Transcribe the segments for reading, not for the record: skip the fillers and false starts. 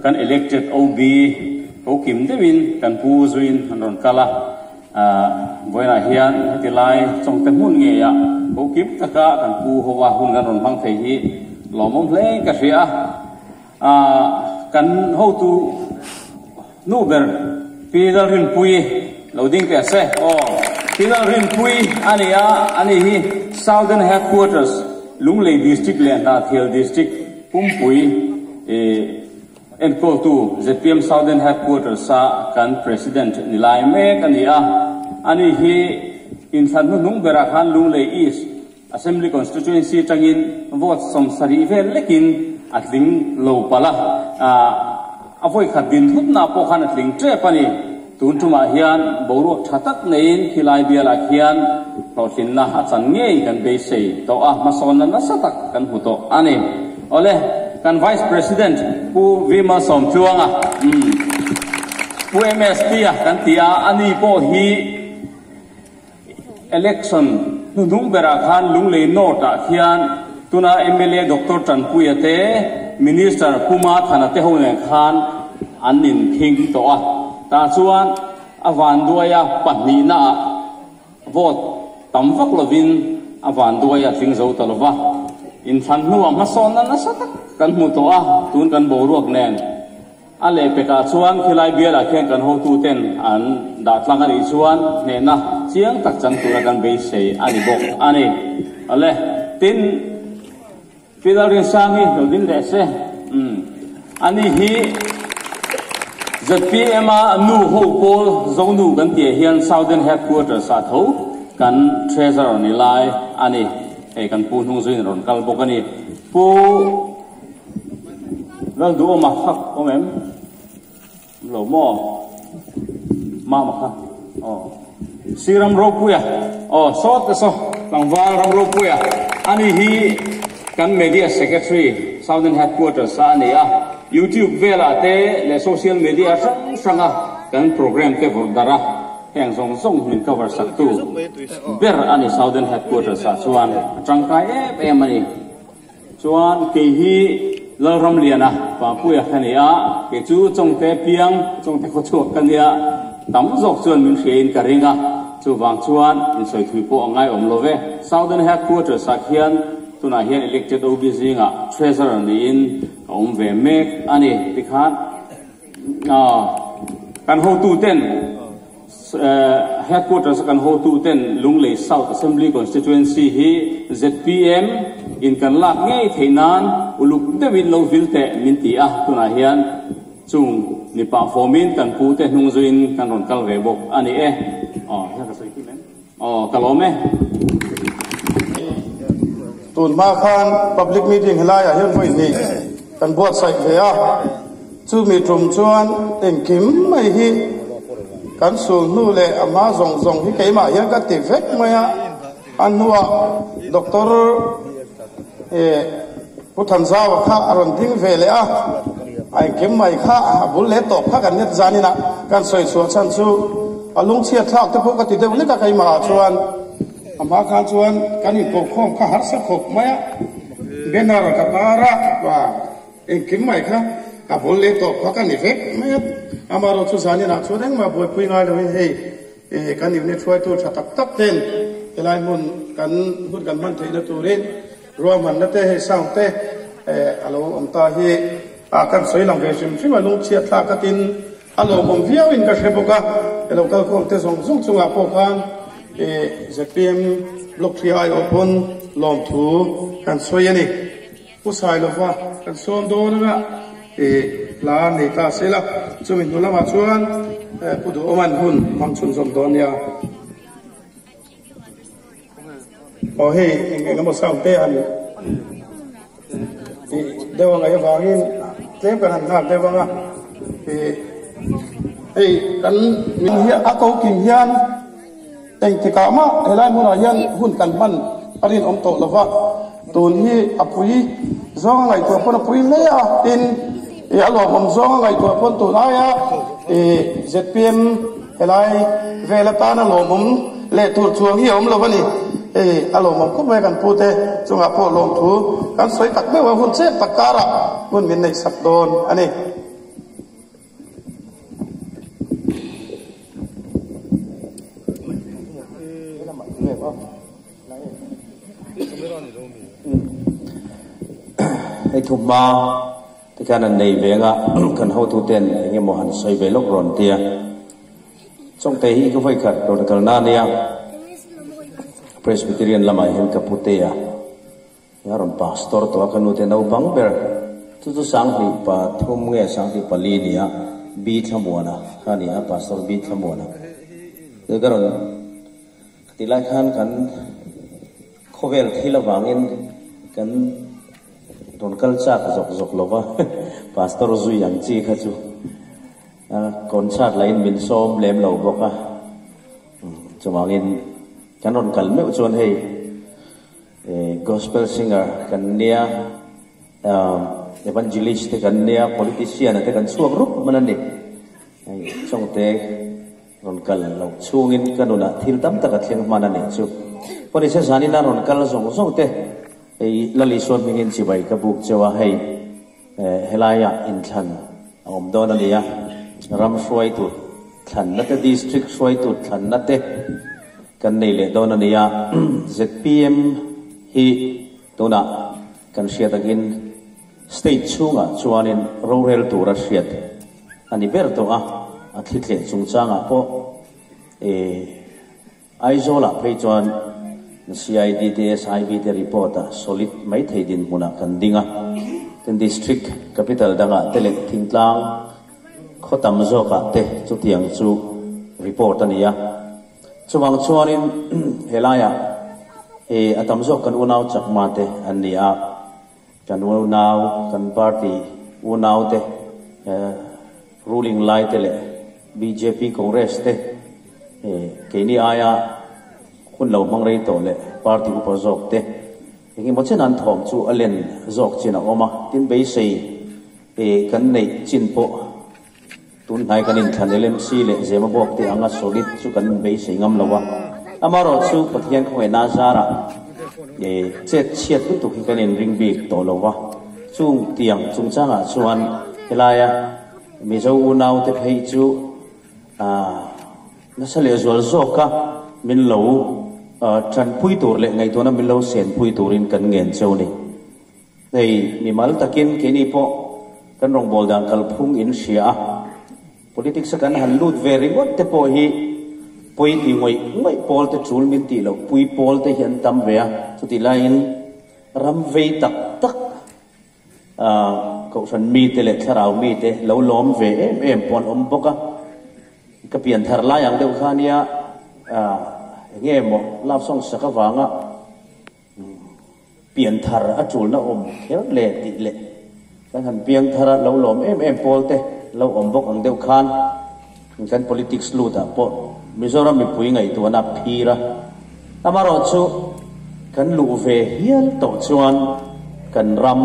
kan elected OB ko kim deuhin kan pu zuiin an rawn kal a. Vawiinah hian heti lai Chawngte hmun ngeiah ko kim taka kan pu ho a hun kan rawn hmang thei hi lawmawm hle ka hria a. Kan hotu nu ber Pi Lalrinpuii lo ding teh se aw. Pi Lalrinpuii a ni a, ani hi Southern Headquarters, Lunglei District leh Hnahthial District pumpui Enkawltu zpm Southern Headquarters-a kan President ni lai mek a ni a, ani hi inthlan hnuhnung berah khan Lunglei East Assembly Constituency atangin vote 70 vel lekin a tling lo palh a, a vawikhat din thutna pawh khan a tling tep a ni. Tun tumah hian boruak tha tak neiin khilai bialah khian hlawhtlinna a chan ngei kan beisei tawh a, hmasawnna nasa tak kan hmu tawh a ni. Awle, kan Vice President Pu Vimal Sawmtluanga, umm, Pu MSP-a kan ti a, ani pawh hi Election hnuhnung berah khan Lunglei North-ah khian tuna mla Doctor Tanpuia te, Minister Pu Mathana te ho nen khan an inkhing tawh a. Tah chuan a vanduaia pahnihnaah vote tam vak lovin a vanduaia tling zo ta lova. Inthlan hnuah hmasawnna nasa tak kan hmu tawh a, tun kan boruak nen. A lehpekah chuan khilai bialah khian kan hotuten an dah tlang a nih chuan hnehna chiang tak chang tura kan beisei a ni bawk a ni. Awle, tin, Pi Lalrinsang hi lo ding leh se. Umm, ani hi zpm a nu ho pawl Zonu kan tih ah hian Southern Headquarters ah tho kan Treasurer ni lai a ni. Hei kan pu hnung zuiin a rawn kal bawk a ni. Pu. Lalduhawma kha awm em? Lo maw? Mama kha. Aw. Sri Ram Ropuia. Aw, sawt ka saw. Tlangval Ram Ropuia. Ani hi kan Media Secretary, Southern Headquarters a ani a. YouTube velah te leh social media hrang hranga kan program te vawrh darh a, heng zawng zawng min cover sak tu ber a ni Southern Headquarters ah chuan a tangkai em em a ni. Chuan kei hi Lalramliana Papuia ka ni a, kei chu Chawngte piang, Chawngte khawchhuak ka nia, tam zawk chuan min hriain ka ring a, chuvang chuan insawi thui pawh a ngaiawm lo ve. Southern Headquarters ah khian tunah hian elected OB zingah Treasurer niin ka awm ve mek a ni. Tikhan kan hotuten Headquarters a kan hotu ten Lunglei South Assembly Constituency hi zpm in kan lak ngei theih nan uluk deuhin lo vil teh min ti a, tunah hian chung ni pah fawmin kan pu te hnung zuiin kan rawn kal ve bawk a ni e. Aw, hla ka sawi kim em? Aw, ka lawm e. Tun hma khan public meeting helaiah hian vawi hnih kan buatsaih ve a. Chumi tum chuan engkim mai hi kan sul hnu leh a hma zawng zawng hi keimah hian ka ti vek mai a, a hnuah Doctor Pu Thanzaua kha a rawn ding ve leh a, a engkim mai kha a bul leh tawp kha kan net zanin ah kan sawi chhuah chhan chu a lungchhiat thlak te pawh ka ti deuh lek a keimah ah chuan a hma khan chuan kan inkohkhawm kha harsa khawp mai a, banner ka tar a. Engkim mai kha a bul leh tawp kha ka ni vek mai a, amaherawh chu zaninah chuan engmah buaipui ngai loin hei kan unit hruaitu tha tak tak ten helai hmun kan hun kan hman theihna turin ruahmanna te hei sound te a lo awm ta hi a kan sawi lang ve hrim hrim a, lungchhiat thlak khatin a lawmawm viauin ka hre bawk a, ilo kalkhawm te zawng zawng chungah pawh khan zpm block 3 aiawh pawn lawmthu kan sawi a ni. Pu Sailova kan sawm dawn anga i hla nei ta se la, chumi hnu lamah chuan Pu Duhawman hun hmang chhunzawm dawn nia. Aw hei eng eng emaw sound te han tih deuh a ngaih avangin tlem kan han nghak deuh anga i hei kan min hi a ko kim hian Engtikah mah helai hmunah hian hun kan hman a rinawm tawh lo va, tun hi a pui zawng a ngaihtuah pawn a pui hle a, tin i a lawmawm zawng a ngaihtuah pawn tun aia i zpm helai vel atana lawmawm leh tur chuang hi a awm lo a ni. Hei a lawmawm khawp mai kan pute chungah pawh lawmthu kan sawi tak deuh a, hun chep tak karah hun min neihsak dawn a ni. hma tikhan an nei ve anga kan hotuten eng emaw han sawi ve lawk rawn tia. Chawngte hi ka vawi khat rawn kalna a nia. Presbyterian lamah hian ka putea a rawn pastor tawh a, ka nute naupang ber chu chu Sanghnih pathum nge Sanghnih pali nia B Thlamuana kha a ni a, Pastor B Thlamuana. Chu ka rawn tih lai khan kan khawvel thil avangin kan rawn kal chak zawk zawk lo va, Pastor zui ang chi kha chu concert lahin min sawm lem lo bawk a. Chuvangin kan rawn kal meuh chuan hei gospel singer kan nia, evangelist te kan nia, politician te kan chhuak rup hman a ni. Hei chawngte rawn kal loh chhungin ka nunah thil tam tak a thleng hman a nih chu. Pawh nise zanin a rawn kal zawng zawng te hei Lalisua hmingin chibai ka buk cheu a, hei Helaiah inthlan a awm dawn a ni a, ram hruaitu thlanna te, district hruaitu thlanna te kan nei leh dawn a ni a. Zpm hi tunah kan hriat angin state chhungah chuanin rorel tura hriat a ni ber tawh a, a thli tleh chungchangah pawh Aizawlah phei chuan CID te SIB te report a solid mai thei dinhmunah kan ding a, tin district capital dangah te leh thingtlang khaw tam zawkah te chutiang chu report a ni a. Chuvang chuanin helaiah i a tam zawk kan unau chakma te an ni a, kan unau kan party unau te ruling lai te leh bjp Congress te keini aia hun lo hmang rei tawh leh party upa zawk te engemaw chen an thawm chu a len zawk chin a awm a, tin beisei kan neih chin pawh tun hnai kan inthlan LMC leh Zemabawk te anga solid chu kan beisei ngam lo a, amaherawh chu Pathian khawngaihna zarah chet chhiat lutuk hi kan inring bik tawh lo va, chung tiang chungchangah chuan helaia Mizo unaute phei chu nasa leh zual zawka min lo tanpui tur leh ngaihtuahna min lo senpui turin kan ngen cheu ni. Hei mimal takin keini pawh kan rawngbâwl dan kalphung in hria a, politics a kan han lut ve ringawt te pawh hi pawi ti ngawih ngawih pawl te tul min tih loh pui pawl te hi an tam ve a, chutih laiin ram vei tak tak Kohhran mite leh thlarau mite lo lawm ve em em pawh an awm bawk a. Ka pian thar lai ang deuh kha nia enge maw love song sak avanga pian thar a tulna awm kher le tih leh kan han piang thar a lo lawm em em pawl te lo awm bawk ang deuh khan kan politics lut ah pawh Mizoram mipui ngaihtuahna phir a. Amaherawhchu kan luh ve hial tawh chuan kan ram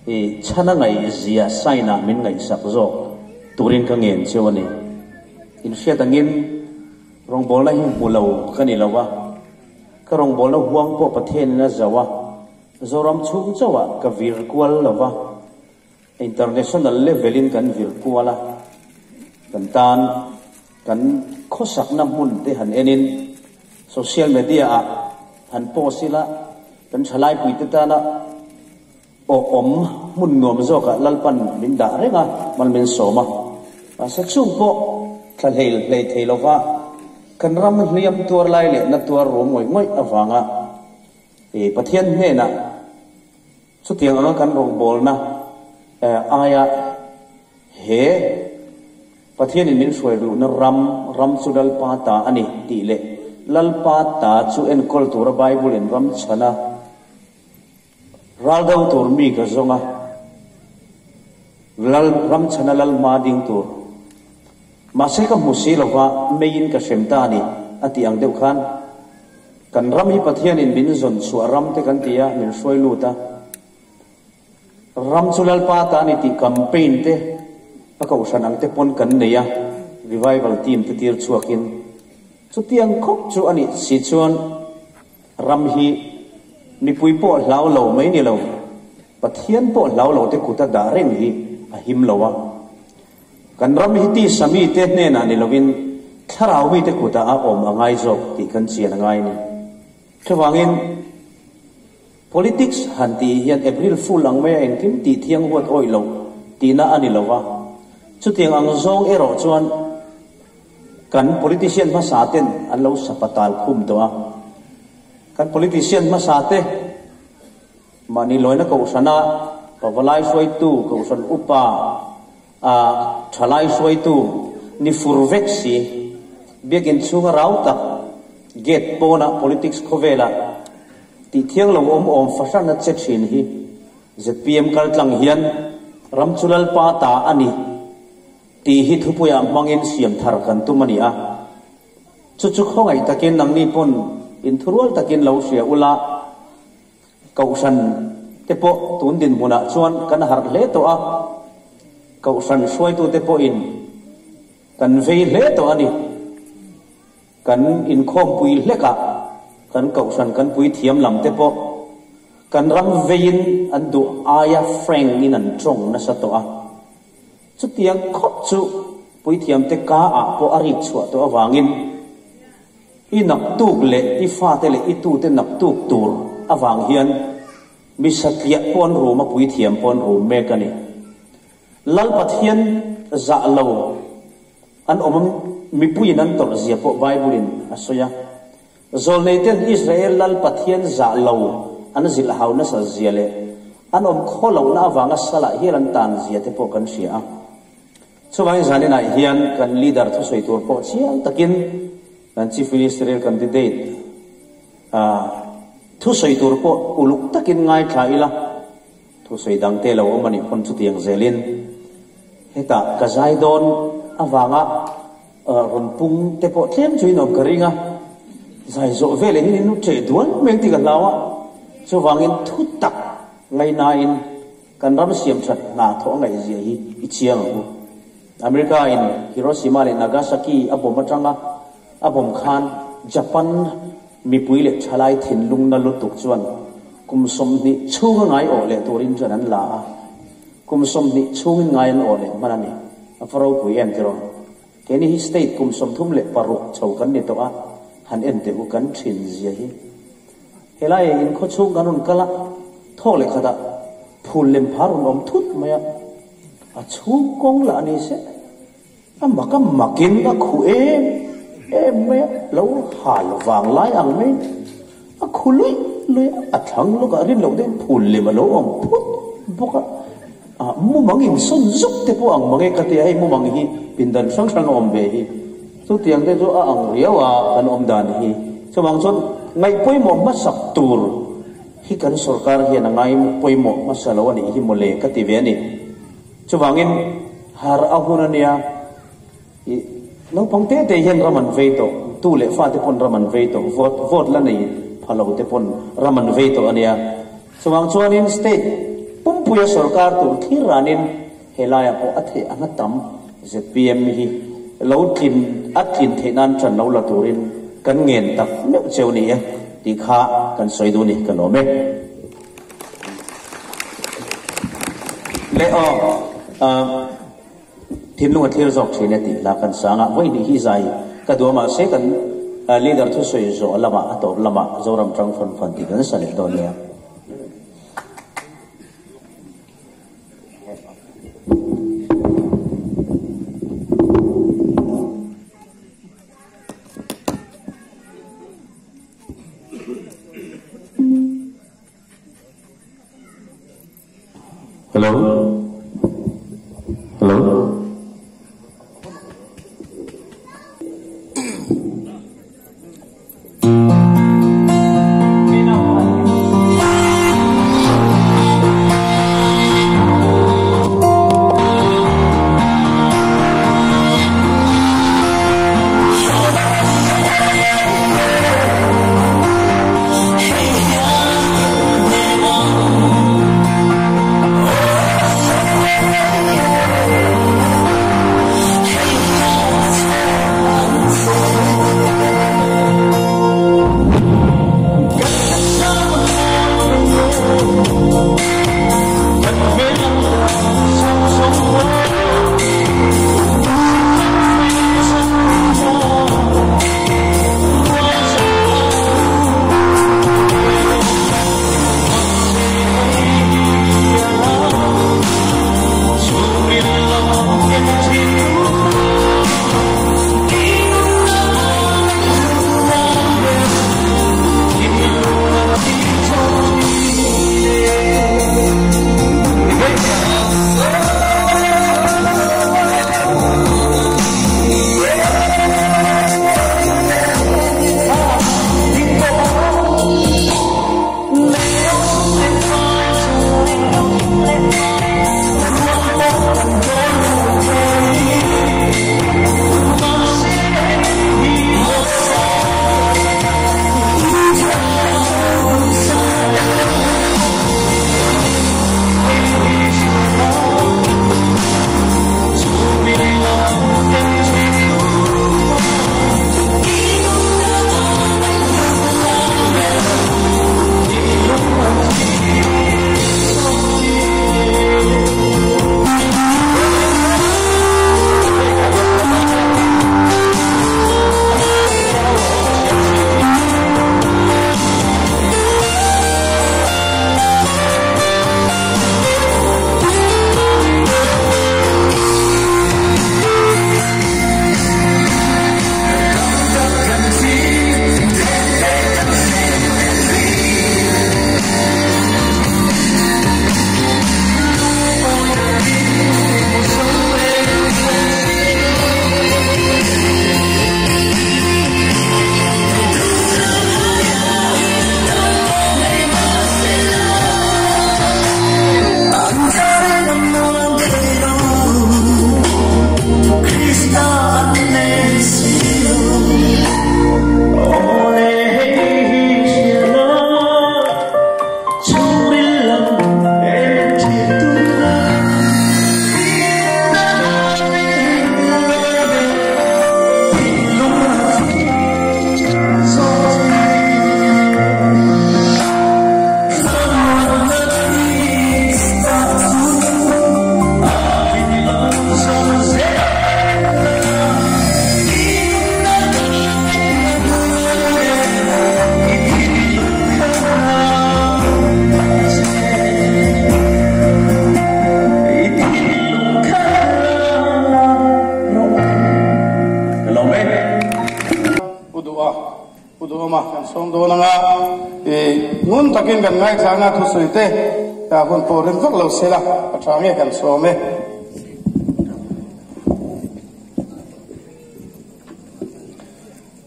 i chhana ngaihzia sign ah min ngaihsak zawk turin ka ngen cheu a ni. Inhriat angin rawngbawlna hi hmu lo ka ni lo a, ka rawngbawlna huang pawh Pathianin a zauh a, Zoram chhung chauhah ka vir kual lo va. International level in kan vir kual a, kan tan kan khawsakna hmun te han en in social media ah han post ila kan thalaipui te tana awhawm hmun nuam zawkah Lalpan min dah reng a, mal min sawm a. Mahse chung pawh thla hlei hlei thei lova kan ram hliam tuar lai leh na tuar rum ngawih ngawih avanga Pathian hnenah Chutiang anga kan rawngbawlna aia he Pathianin min hruai luhna ram, ram chu Lalpa ta a ni tih leh Lalpa ta chu enkawl tura Bible-in ram chhana ral do tur mi ka zawng a, Lal, ram chhana Lal hma ding tur. Mahse ka hmu si lova meiin ka hrem ta a ni a tih ang deuh khan, Kan ram hi Pathianin min zawn chhuah ram te kan ti a, min hruai lut a. Ram chu Lalpa ta a ni tih campaign te a kohhran ang te pawn kan nei a, revival team te tir chhuakin. Chutiang khawp chu a nih si chuan ram hi mipui pawh hlau lo mai ni lo, Pathian pawh hlau lo te kut a dah reng hi a him lo a. Kan ram hi tisa mite hnenah ni lovin thlarau mite kutah a awm a ngai zawk tih kan chian a ngai a ni. Chuvangin. Politics han tih hian April Fool ang maia engkim tih thiang huat awih loh tihna a ni lo va. Chutiang ang zawng erawh chuan kan politician hmasa ten an lo sapatal khum tawh a. Kan politician hmasa te mahni lawina kohhrana pavalai hruaitu, kohhran upa, a thalai hruaitu ni fur vek si. Biakin chhunga rau tak gate pawnah politics khawvelah tih thiang lo awm awm fahran a che thin hi zpm kaltlang hian ram chu Lalpa ta a ni tih hi thupuiah hmangin siam thar kan tum a ni a. Chu chu khawngaih takin nangni pawn inthurual takin lo hria ula. Kohhran te pawh tun dinhmunah chuan kan harh hle tawh a, Kohhran hruaitute pawhin kan vei hle tawh a ni. Kan inkhawmpui hlekah kan Kohhran kan puithiam lam te pawh kan ram veiin an duh aia frank in an tawng nasa tawh a. Chutiang khawp chu puithiamte ka ah pawh a rik chhuah tawh avangin, I naktuk leh i fate leh i tute naktuk tur avang hian mi satliah pawn rum a puithiam pawn rum mek a ni. Lal Pathian zah lo an awm mipuiin an tawrh zia pawh Bible in a sawi a. Zawlneiten Israel Lal Pathian zah lo an zilh hau nasa zia leh an awm khaw lohna avanga salah hial an tan zia te pawh kan hria a. Chuvangin zaninah hian kan leader thusawi tur pawh chiang takin kan Chief Ministerial candidate thusawi tur pawh uluk takin ngaithla ila, thusawi dangte lo awm a nih pawn chutiang zelin hetah ka zai dawn avanga rawn pung te pawh tlem chu in awm ka ring a, zai zawh veleh hian in ṭeh dual mai ang tih ka hlau a, chuvangin thutak ngaihnain Kan ram siam that hna thawh a ngaihzia hi i chiang ang u. America in Hiroshima leh Nagasaki a bomb atanga a bomb khan Japan mipui leh thalai thinlung na lutuk chuan kum 20 chhunga ngai awh leh turin chuan an la a, kum 20 chhungin ngai an awh leh hman a ni. A va ropui em tiraw? Keini hi state kum 36 chho kan ni tawh a, han en teh u kan thin zia hi. Helai in khaw chhung kan rawn kal a, thawk leh khatah phul lem phar rawn awm thut mai a, a chhung kawng lah ni se, a mak a makin a khuh em em mai a, lo hal vang lai ang mai a khu luih luih a, a thlang lawkah rin loh deuhin phul lem a lo awm phut bawk a, ah mumang insawn zuk te pawh ang mang e ka ti a, hei mumang hi pindan hrang hrang a awm ve hi. Chutiang te chu a ang riau a kan awm dan hi. Chuvang chuan ngaih pawimawh hmasak tur hi kan sorkar hian a ngai pawimawh hmasa lo a nih hi mawle ka ti ve a ni. Chuvangin har a hun a nia, ih naupang te te hian ram an vei tawh, tu leh fa te pawn ram an vei tawh, vote vote la nei pha lo te pawn ram an vei tawh a nia. Chuvang chuanin state pumpuia sorkar tur thlir ranin Helaiah pawh a theih anga tam zpm hi lo tlin a tlin theih nan ṭan lo la turin kan ngen tak meuh cheu ni e tih kha kan sawi duh ni ka lawm e. Le aw thinlung a thlir zawk thin e tih hla kan sang a, vawi hnih hi zai ka duh a mahse kan leader thusawi zawh lamah a tawp lamah Zoram ṭang fan fan tih kan sa leh dawn nia. Hello? Hello? Sawm a, kan sawm dawn anga i ngun takin kan ngaithla anga thusawi te hun pawh rem vak lo sela a tha nge kan sawm e.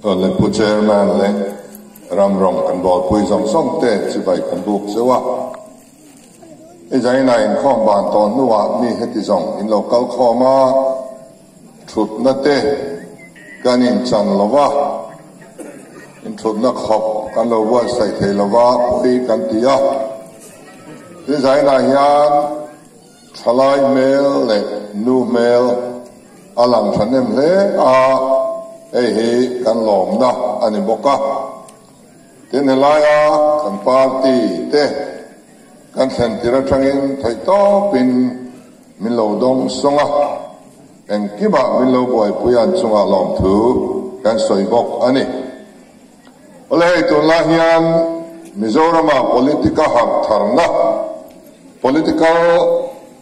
Tawle Pu Chairman leh ram rawng kan bawlpui zawng zawng te chibai kan buk zeuh a. I zaina inkhawm ban tawh hnuah mi heti zawng in lo kal khawm a, thutna te kan inchan lo va, inthutna khawp kan lo buatsaih thei lo va pawi kan ti a. Tin zainah hian thalai hmel leh nu hmel a lang thahnem hle a, hei hi kan lawmna a ni bawk a. Tin helaia kan party te kan thlen tir atangin theihtawpin min lo dawng sawng a, engkimah min lo buaipui an chungah lawmthu kan sawi bawk a ni. Awle hei tunlai hian Mizorama politica harh tharna, political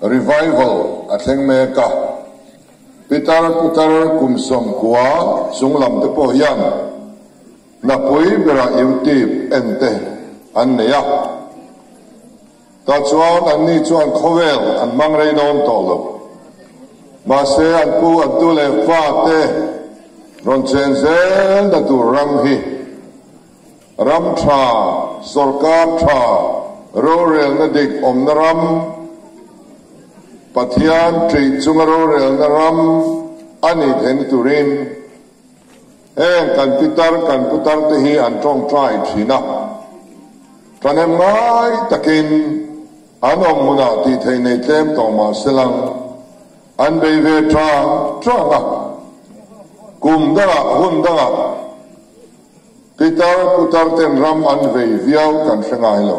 revival, a thleng mek a. Pitar putar kum 90 chunglam te pawh hian hnapui berah YouTube en te an nei a. Tah chuan anni chuan khawvel an hmang rei dawn tawh lo. Mahse an pu an tu leh fa te rawn chen zel na tur ram hi ram tha, sawrkar tha, rorelna dik awmna ram, Pathian ṭih chunga rorelna ram a nih theihna turin Heng kan pitar kan putar te hi an tawngtai thin a, ṭhahnem ngai takin an awm hmunah tih theih nei tlem tawh mah se lang an bei ve ṭang ṭang a, kum dangah hun dangah pitar putar ten ram an vei viau kan hre ngai lo.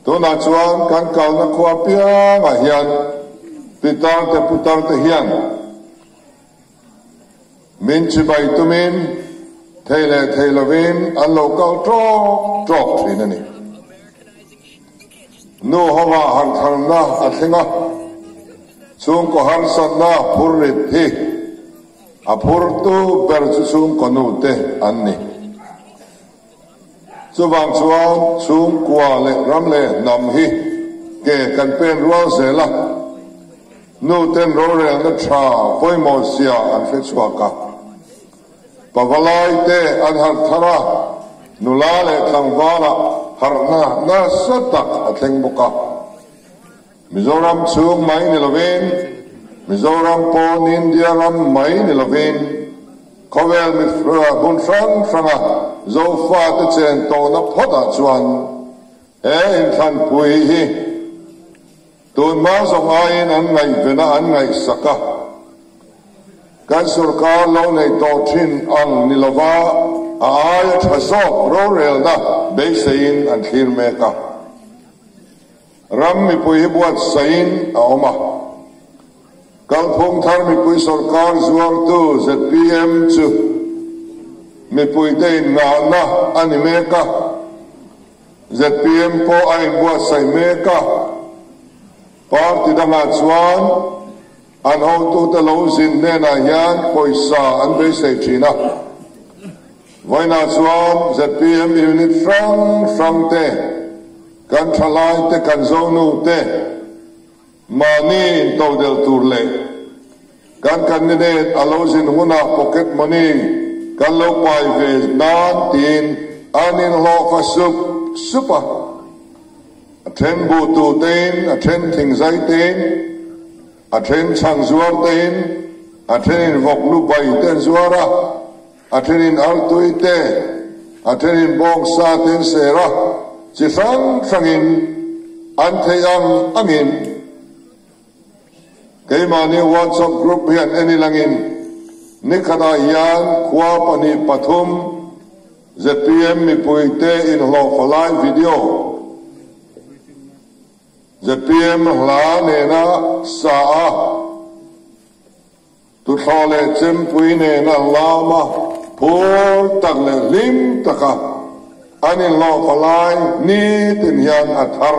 Tunah chuan kan kalna khua piangah hian pitar te putar te hian Min chibai tumin thei leh thei lovin an lo kal ṭawk ṭawk ṭhin a ni. Nu hova harhtharna a thleng a, chhungkaw harsatna phur rit hi a phurtu ber chu chhungkaw nute an ni. Chuvang chuan chhungkua leh ram leh hnam hi ke kan pen rual zel a, nuten rorelna tha pawimawh zia an hre chhuak a. Pavalai te an harh thar a, nula leh tlangvalah harhna nasa tak a thleng bawk a. Mizoram chhung mai ni lovin, Mizoram pawn India ram mai ni lovin, khawvel mi hmun hrang hranga Zofate chen tawhna phawtah chuan he inthlanpui hi tunhma zawng aiin an ngaihvena an ngaihsak a. Kan sorkar lo nei tawh thin ang ni lova a aia tha zawk rorelna beiseiin an thlir mek a. Ram mipui hi buatsaihin a awm a. Kalphung thar mipui sorkar zuartu zpm chu mipuite inngahna a ni mek a. Zpm pawh a inbuatsaih mek a. Party dangah chuan an hotute lo zin hnenah hian pawisa an beisei thin a. Vawiinah chuan zpm unit hrang hrang te, kan thalai te, kan zonu te mahni intodel tur leh kan candidate a lo zin hunah pocket money kan lo pai ve nan tiin an inhlawhfa sup sup a. A then buh tuh tein, a then thingzai tein, a then chhang zuar tein, a thenin vawk lu bai te an zuar a. A thenin artui te, a thenin bawngsa te an ser a, chi hrang hrangin an theih ang angin keimahni WhatsApp group hian en ilangin nikhatah hian khua pahnih pathum zpm mipuite inhlawhfa lai video zpm hla nena sa a Tuthlawh leh chempui nena lama phur tak leh hlim taka an inhlawhfa lai nitin hian a thar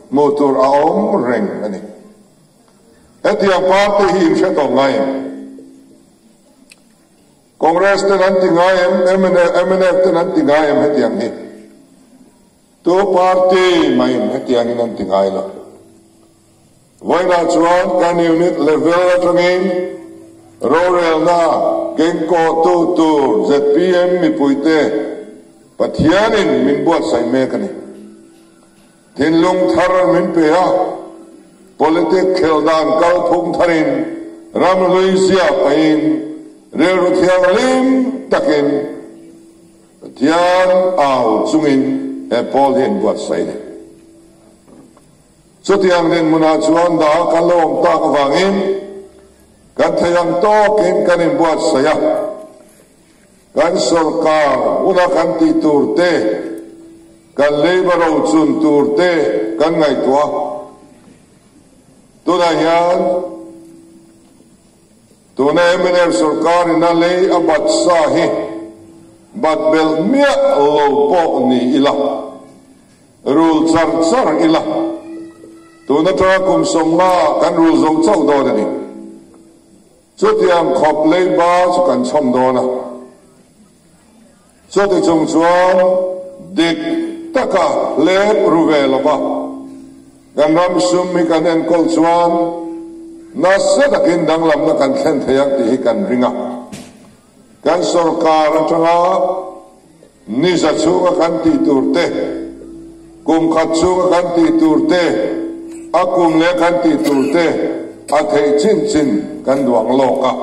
hmuh tur a awm reng a ni. Hetiang party hi in hre tawh ngai em? Congress ten an ti ngai em? Mnf ten an ti ngai em hetiang hi? Tu party mahin hetiangin an ti ngai lo. Vawiinah chuan kan unit level atangin rorelna kengkawhtu tur zpm mipuite Pathianin min buatsaih mek a ni. Thinlung thar min pe a, politic khel dan kalphung tharin ram hlui zia pahin rilru thianghlim takin Pathian au chungin he pawl hi an buatsaih a ni. Chutiang dinhmunah chuan dah kan lo awm tak avangin kan thei ang tawkin kan inbuatsaih a, kan sawrkar huna kan tih tur te, kan leiba rochun tur te kan ngaihtuah a. Tunah hian tuna mnf sawrkarin a lei a bat sa hi bat belh miah lo pawh ni ila, Rul char char ila, tun atanga kum 50 kan rul zo chauh dawn a ni. Chutiang khawp leiba chu kan chhawm dawn a. Chuti chung chuan dik taka hlep ru ve lova kan ram sum hi kan enkawl chuan nasa takin danglamna kan thlen thei ang tih hi kan ring a. Kan sawrkar atanga Ni za chhunga kan tih tur te, kum khat chhunga kan tih tur te, a kum leh kan tih tur te a theih chin chin kan duang lawk a.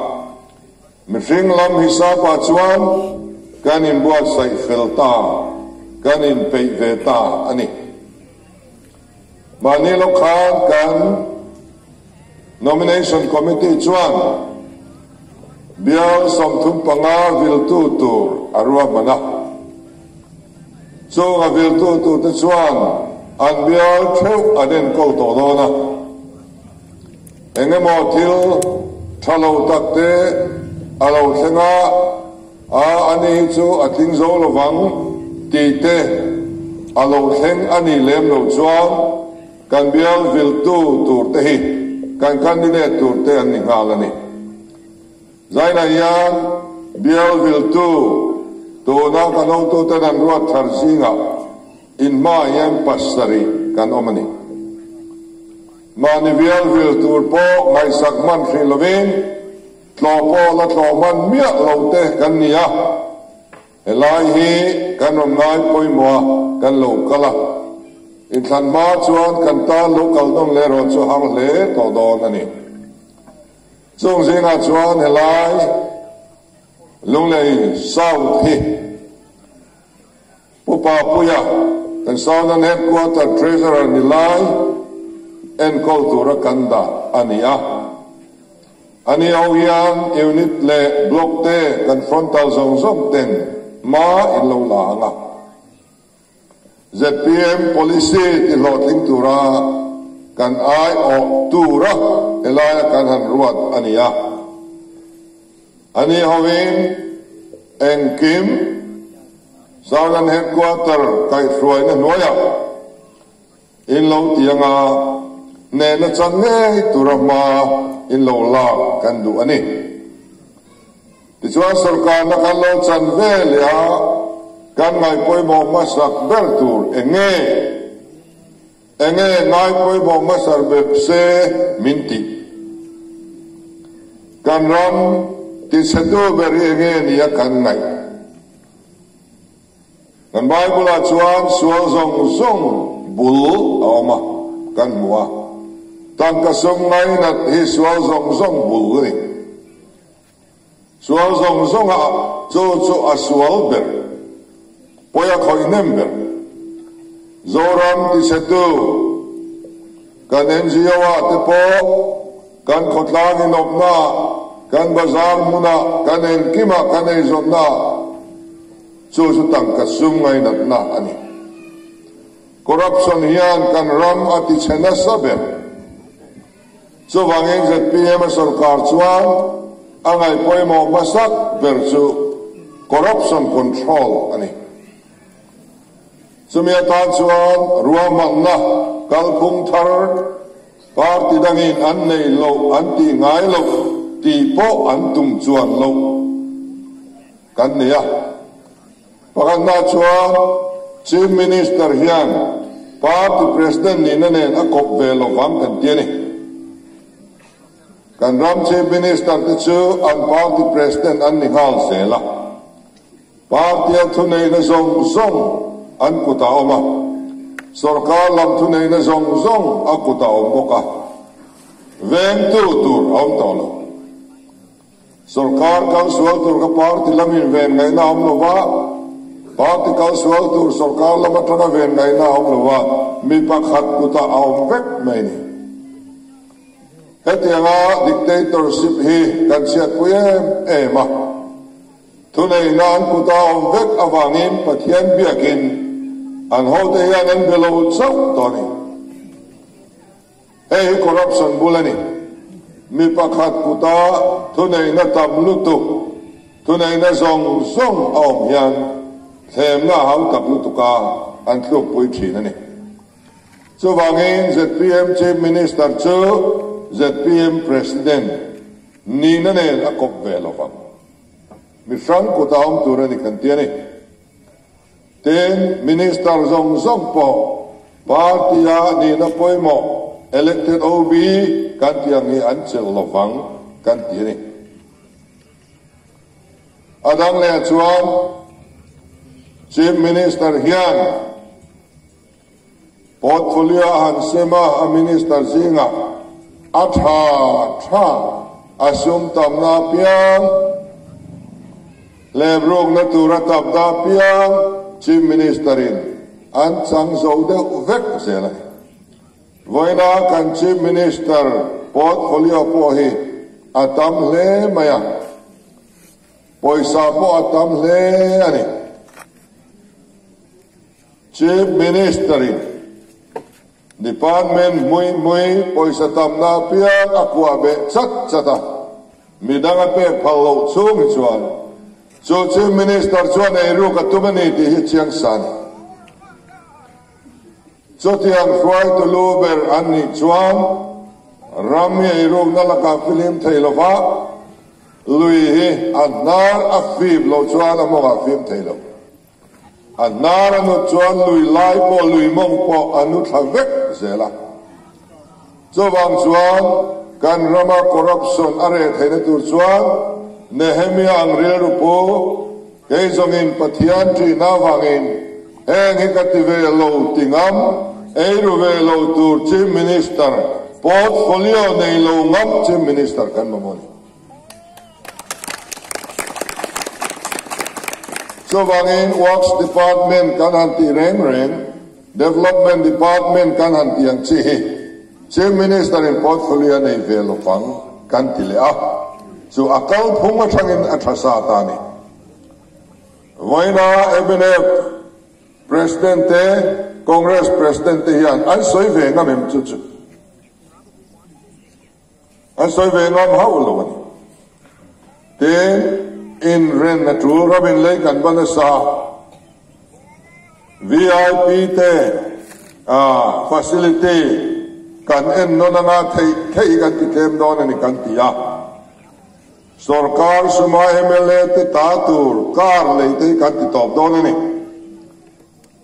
Mihring lam hisapah chuan kan inbuatsaih fel ta, kan inpeih ve ta a ni. Mahni lawk khan kan Nomination Committee chuan bial 35 viltu tur a ruahman a. Chung a viltu turte chuan an bial theuh an enkawl tawh dawn a. Engemaw thil tha lo takte a lo thleng a, A, ani hi chu a tling zo lovang tih te a lo thleng a nih lem lo chuan kan bial viltu tur te hi kan candidate tur te an ni nghal a ni. Zainah hian bial viltu tuna kan hotuten an ruat thar zingah inhmaah hian pasarih kan awm a ni. Mahni bial vil tur pawh ngaihsak hman hrih lovin Tlawh pawh la tlawh hman miah lo te kan ni a, helai hi kan rawn ngai pawimawh a, kan lo kal a. Inthlan hma chuan kan tan lo kal nawn leh erawh chu har hle tawh dawn a ni. Chung zingah chuan helai Lunglei South hi Pu Papuia, kan Southern Headquarter Treasurer ni lai enkawl tura kan dah a ni a. Ani ho hian Unit leh Block te kan frontal zawng zawng ten hma in lo la ang a. Zpm policy ti hlawhtling tura kan aiawh tura helaia kan han ruat a ni a. Ani hoin engkim Southern Headquarter kaihhruaina hnuaiah in lo ti anga hnehna chan ngei tura hma in lo lak kan duh a ni. Tichuan sawrkarna kan lo chan ve leh a, kan ngaihpawimawh hmasak ber tur eng nge? Enge ngaipawimawh hmasar bep se min tih? Kan ram tichhetu ber hi enge nia kan ngaih? Kan Bible-ah chuan sual zawng zawng bul a awm a, kan hmu a. Tangka sum ngainat hi sual zawng zawng bul a ni. Sual zawng zawngah chu chu a sual ber, pawi a khawih hnem ber. Zoram tichhetu kan NGO-ah te pawh kan khawtlang inawpna, kan bazar hmunah, kan engkimah kan eizawnna chu chu tangka sum ngainatna a ni. Corruption hian kan ram a tichhe nasa ber. Chuvangin zpm a sorkar chuan a ngaihpawimawh hmasak ber chu corruption control a ni. Chumi atan chuan ruahmanna kalphung thar party dangin an nei loh an tih ngai loh tih pawh an tum chuan loh. kan nei a. Pakhatna chuan Chief Minister hian Party President nihna nen a kawp ve lovang kan ti a ni. Kan ram Chief Minister te chu an Party President an ni nghal zel a. Party-a thuneihna zawng zawng an kutah a awm a, sorkar lam thuneihna zawng zawng a kutah a awm bawk a, vengtu tur a awm tawh lo. Sorkar kalsual tur kha party lamin ven ngaihna a awm lo va, party kalsual tur sorkar lam atanga ven ngaihna a awm lo va, mi pakhat kutah a awm vek mai a ni. Hetianga dictatorship hi kan chhiatpui em em a. Thuneihna an kuta awm vek avangin Pathian biakin an hote hian an be lo chauh tawh a ni. Hei hi corruption bul a ni. Mi pakhat kuta thuneihna tam lutuk, thuneihna zawng zawng a awm hian thlemna a hautak lutuka an tlukpui thin a ni. Chuvangin zpm Chief Minister chu zpm President nihna nen a kawp ve lovang. Mi hrang kuta awm tur a ni kan ti a ni. Tin, Minister zawng zawng pawh party-a nihna pawimawh elected OB kan tih ang hi an chelh lovang kan ti a ni. A dang leh chuan Chief Minister hian Portfolio a han sem a, a Minister zingah a tha tha a sum tamna apiang, hleprukna tur a tapna apiang Chief Minister-in an chang zo deuh vek zel a ni. Vawiina kan Chief Minister portfolio pawh hi a tam hle mai a, pawisa pawh a tam hle a ni. Chief Minister-in Department hmui hmui pawisa tamna apiang a kuah beh chat chat a, midang a pek phal loh chhung hi chuan chu Chief Minister chuan eiruk a tum a ni tih hi chiang sa a ni. Chutiang hruaitu lu ber an nih chuan ram hi eirukna lakah filim thei lova, lui hi a hnar a fip loh chuan a mawngah fim thei lo. A hnar a nut chuan lui lai pawh lui mawng pawh a nu thla vek zel a. Chuvang chuan kan rama corruption a reh theihna tur chuan Nehemia ang rilru pu, kei zawngin Pathian ṭihna avangin heng hi ka ti ve lo ti ngam, eiru ve lo tur Chief Minister, portfolio nei lo ngam Chief Minister kan mamawh a ni. Chuvangin Works Department kan han tih reng reng, Development Department kan han tih ang chi hi Chief Minister in portfolio a nei ve lovang kan ti leh a, chu a kalphung atangin a tha sa ta a ni. Vawiina mnf President te, Congress President te hian an sawi ve ngam em chu chu? An sawi ve ngam hauh lo a ni. Tin, inren a tul ramin lei kan va nasa. VIP te facility kan en nawn anga theih theih kan ti tlem dawn a ni kan ti a. Sorkar suma mla te ta tur car lei te hi kan ti tawp dawn a ni.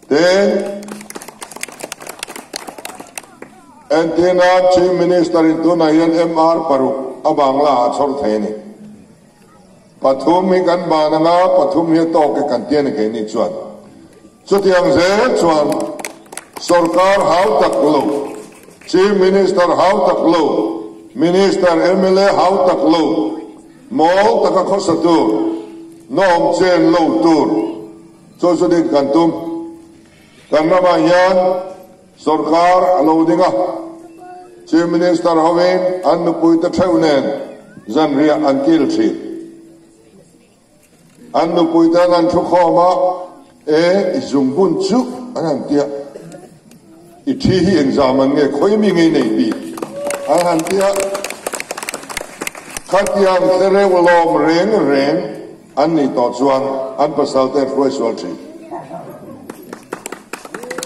Tin, entirna Chief Minister in tunah hian MR paruk a Bangla ah a chhawr thei a ni. Pathum hi kan ban anga pathum hi a tawk e kan ti a ni keini chuan. Chutiang zel chuan sorkar hau tak lo, Chief Minister hau tak lo, Minister, mla hau tak lo, mawl taka khawsa tur, nawm chen lo tur, Chu chu dik kan tum. Kan ramah hian sorkar a lo ding a, Chief Minister hovin an nupuite theuh nen zanriah an kil thin. An nupuite an han thukhawm a, E, i zungbun chu an han ti a, i thi hi engzam an nge, khawi mi ngei nei bik an han ti a. Khatiang tlereuh lawm reng reng An nih tawh chuan an pasalte an hruai sual thin.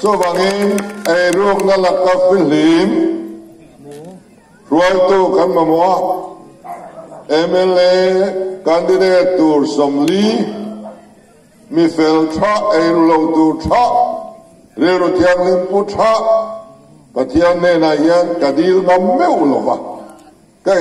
Chuvangin eirukna laka fihlim hruaitu kan mamawh a, mla candidate tur 40. Mi fel tha, eiru lo tur tha, rilru thianghlim pu tha, Pathian hnenah hian ka dil ngam meuh lo va.